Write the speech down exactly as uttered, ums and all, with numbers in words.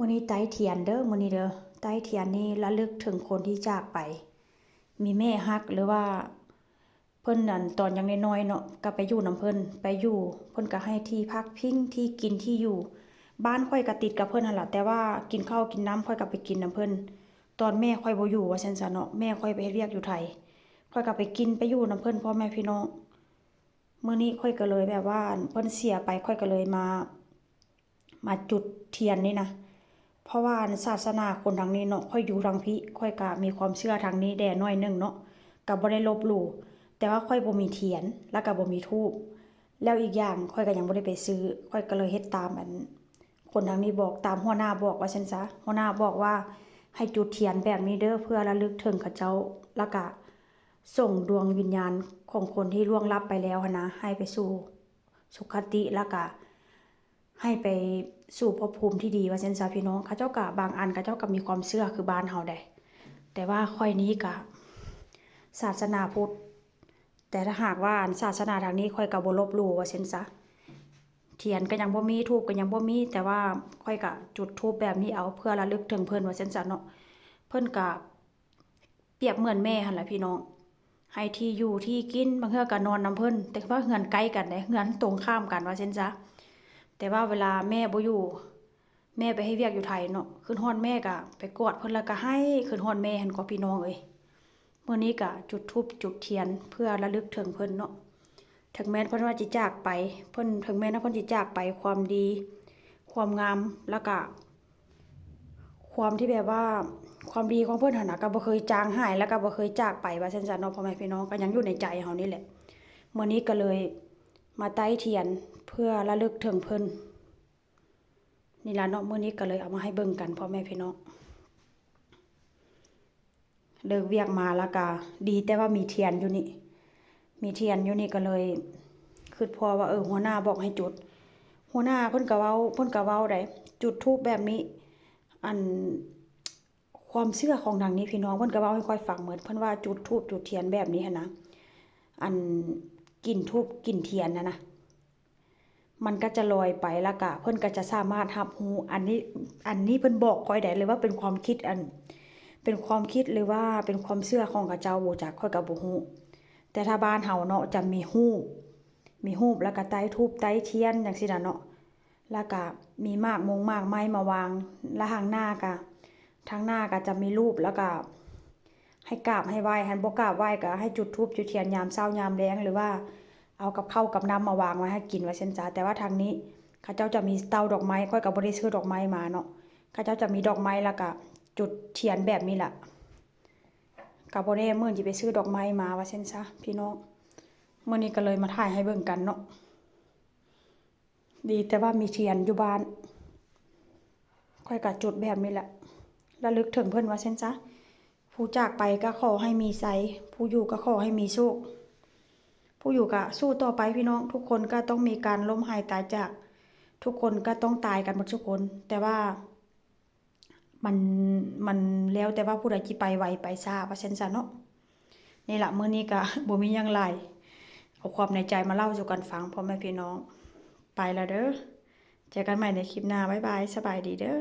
มื้อนี้ไต้เทียนเด้อ มื้อนี้เด้อ ไต้เทียนนี่ระลึกถึงคนที่จากไป มีแม่ฮักหรือว่า เพิ่นนั่นตอนยังน้อยๆเนาะ ก็ไปอยู่นำเพิ่น ไปอยู่ เพิ่นก็ให้ที่พักพิง ที่กิน ที่อยู่ บ้านข้อยก็ติดกับเพิ่นหั่นล่ะ แต่ว่ากินข้าวกินน้ำข้อยก็ไปกินนำเพิ่น ตอนแม่ข้อยบ่อยู่ว่าซั่นซะเนาะ แม่ข้อยไปเฮ็ดเวียกอยู่ไท ข้อยก็ไปกินไปอยู่นำเพิ่น พ่อแม่พี่น้อง มื้อนี้ข้อยก็เลยแบบว่า เพิ่นเสียไป ข้อยก็เลยมา มาจุดเทียนนี่นะ เพราะว่าอันศาสนาคนทางนี้เนาะ ข้อยอยู่ทางพี้ ข้อยก็มีความเชื่อทางนี้แด่น้อยหนึ่งเนาะ ก็บ่ได้ลบหลู่ แต่ว่าข้อยบ่มีเทียน แล้วก็บ่มีธูป แล้วอีกอย่างข้อยก็ยังบ่ได้ไปซื้อ ข้อยก็เลยเฮ็ดตามอัน คนทางนี้บอก ตามหัวหน้าบอกว่าซั่นซะ หัวหน้าบอกว่าให้จุดเทียนแบบนี้เด้อ เพื่อระลึกถึงเขาเจ้า แล้วก็ส่งดวงวิญญาณของคนที่ล่วงลับไปแล้วหั้นนะ ให้ไปสู่สุคติ แล้วก็ให้ไปสู่ภพภูมิที่ดีว่าซั่นซะพี่น้อง เขาเจ้าก็บางอันเขาเจ้าก็มีความเชื่อคือบ้านเฮาได๋ แต่ว่าข้อยนี้ก็ศาสนาพุทธ แต่ถ้าหากว่าอันศาสนาทางนี้ข้อยก็บ่ลบหลู่ว่าซั่นซะ เทียนก็ยังบ่มี ธูปก็ยังบ่มี แต่ว่าข้อยก็จุดธูปแบบนี้เอา เพื่อระลึกถึงเพิ่นว่าซั่นซะเนาะ เพิ่นก็เปรียบเหมือนแม่หั้นล่ะพี่น้อง ให้ที่อยู่ที่กิน บางเทื่อก็นอนนำเพิ่น แต่ว่าเฮือนใกล้กันเด้ เฮือนตรงข้ามกันว่าซั่นซะ แต่ว่าเวลาแม่บ่อยู่ แม่ไปเฮ็ดเวียกอยู่ไทเนาะ คิดฮอดแม่ก็ไปกอดเพิ่นแล้วก็ไห้ คิดฮอดแม่หั้นกว่าพี่น้องเอ้ย มื้อนี้ก็จุดธูปจุดเทียนเพื่อระลึกถึงเพิ่นเนาะ ถึงแม้นเพิ่นว่าสิจากไป เพิ่น ถึงแม้นว่าเพิ่นสิจากไป ความดี ความงาม แล้วก็ ความที่แบบว่า ความดีของเพิ่นหั้นนะ ก็บ่เคยจางหาย แล้วก็บ่เคยจากไปว่าซั่นซะเนาะ พ่อแม่พี่น้อง ก็ยังอยู่ในใจเฮานี่แหละ มื้อนี้ก็เลยมาไต้เทียนเพื่อระลึกถึงเพิ่น นี่ล่ะเนาะ มื้อนี้ก็เลยเอามาให้เบิ่งกัน พ่อแม่พี่น้อง เลิกเวียกมาแล้วก็ดีแต่ว่ามีเทียนอยู่นี่ มีเทียนอยู่นี่ก็เลยคิดพ้อว่า เออ หัวหน้าบอกให้จุด หัวหน้าเพิ่นก็เว้า เพิ่นก็เว้าได๋ จุดธูปแบบนี้ อัน ความเชื่อของทางนี้พี่น้อง เพิ่นก็เว้าให้ข้อยฟังหมด เพิ่นว่าจุดธูปจุดเทียนแบบนี้หั้นนะ อันกลิ่นธูปกลิ่นเทียนหั้นนะ มันก็จะลอยไป แล้วก็เพิ่นก็จะสามารถรับรู้ อันนี้ อันนี้เพิ่นบอกข้อยได๋ หรือว่าเป็นความคิดอัน เป็นความคิดหรือว่าเป็นความเชื่อของเขาเจ้า บ่จัก ข้อยก็บ่ฮู้ แต่ถ้าบ้านเฮาเนาะ จะมีฮูป มีฮูป แล้วก็ไต้ธูปไต้เทียนจั่งซี้น่ะเนาะ แล้วก็มีหมากมงหมากไม้มาวาง แล้วทางหน้าก็ ทางหน้าก็จะมีรูป แล้วก็ให้กราบให้ไหว้ คันบ่กราบไหว้ก็ให้จุดธูปจุดเทียนยามเช้ายามแลง หรือว่าเอากับข้าวกับน้ำมาวางไว้ให้กินว่าซั่นซะ แต่ว่าทางนี้เขาเจ้าจะมีเต้าดอกไม้ ข้อยก็บ่ได้ซื้อดอกไม้มาเนาะ เขาเจ้าจะมีดอกไม้แล้วก็จุดเทียนแบบนี้ล่ะ ก็บ่แน่มื้อสิไปซื้อดอกไม้มาว่าซั่นซะพี่น้อง มื้อนี้ก็เลยมาถ่ายให้เบิ่งกันเนาะ ดีแต่ว่ามีเทียนอยู่บ้าน ข้อยก็จุดแบบนี้แหละ ระลึกถึงเพิ่นว่าซั่นซะ ผู้จากไปก็ขอให้มีไซ ผู้อยู่ก็ขอให้มีโชค ผู้อยู่ก็สู้ต่อไปพี่น้อง ทุกคนก็ต้องมีการล้มหายตายจาก ทุกคนก็ต้องตายกันหมดทุกคน แต่ว่า มัน มันแล้วแต่ว่าผู้ใดสิไปไวไปช้าว่าซั่นซะเนาะ นี่ล่ะ มื้อนี้ก็ บ่มีหยังหลาย เอาความในใจมาเล่าสู่กันฟัง พ่อแม่พี่น้อง ไปแล้วเด้อ เจอกันใหม่ในคลิปหน้า บ๊ายบาย สบายดีเด้อ